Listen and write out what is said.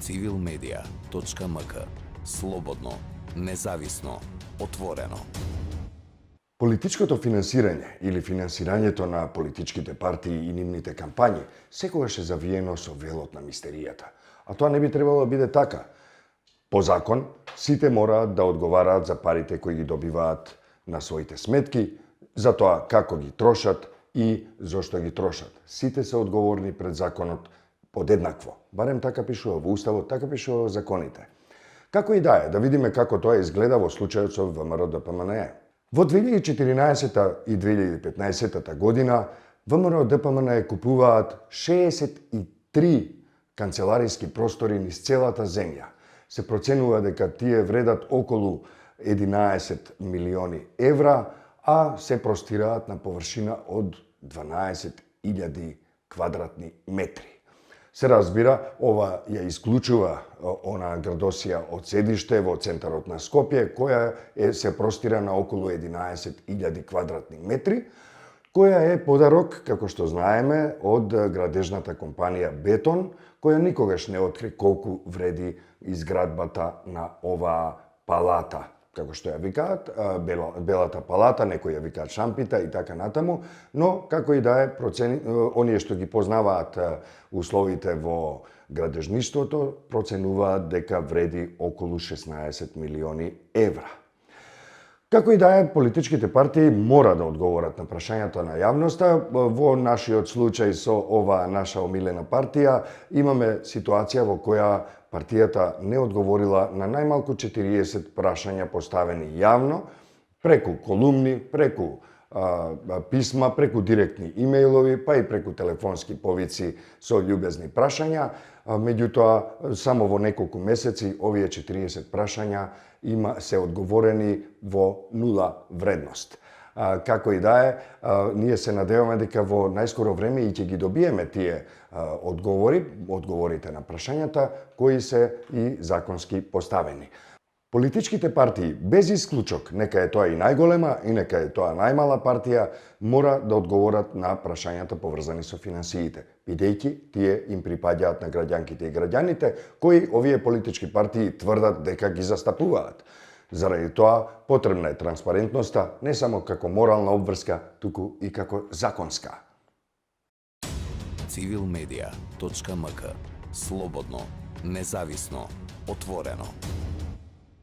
civilmedia.mk. Слободно, независно, отворено. Политичкото финансирање или финансирањето на политичките партии и нивните кампањи секогаш е завиено со велот на мистеријата. А тоа не би требало да биде така. По закон, сите мораат да одговараат за парите кои ги добиваат на своите сметки, за тоа како ги трошат и зошто ги трошат. Сите се одговорни пред законот подеднакво. Барем така пишува во Уставот, така пишува во законите. Како и да е, да видиме како тоа изгледа во случајот со ВМРО-ДПМНЕ. Во 2014 и 2015 година ВМРО-ДПМНЕ купуваат 63 канцелариски простори низ целата земја. Се проценува дека тие вредат околу 11 милиони евра, а се простираат на површина од 12.000 квадратни метри. Се разбира, ова ја исклучува она градосија од седиште во центарот на Скопје, која се простира на околу 11.000 квадратни метри, која е подарок, како што знаеме, од градежната компанија Бетон, која никогаш не откри колку вреди изградбата на оваа палата, како што ја викаат, Белата палата, некои ја викаат Шампита и така натаму, но како и да е, оние што ги познаваат условите во градежништвото, проценуваат дека вреди околу 16 милиони евра. Како и да е, политичките партии мора да одговорат на прашањата на јавноста. Во нашиот случај со ова наша омилена партија имаме ситуација во која партијата не одговорила на најмалку 40 прашања поставени јавно, преку колумни, преку писма, преку директни имејлови, па и преку телефонски повици со љубезни прашања. Меѓутоа, само во неколку месеци овие 40 прашања се одговорени во нула вредност. Како и да е, ние се надеваме дека во најскоро време и ќе ги добиеме тие одговорите на прашањата кои се и законски поставени. Политичките партии, без исклучок, нека е тоа и најголема и нека е тоа најмала партија, мора да одговорат на прашањата поврзани со финансиите, бидејќи тие им припаѓаат на граѓанките и граѓаните, кои овие политички партии тврдат дека ги застапуваат. Заради тоа, потребна е транспарентноста не само како морална обврска, туку и како законска. civilmedia.mk. Слободно, независно, отворено.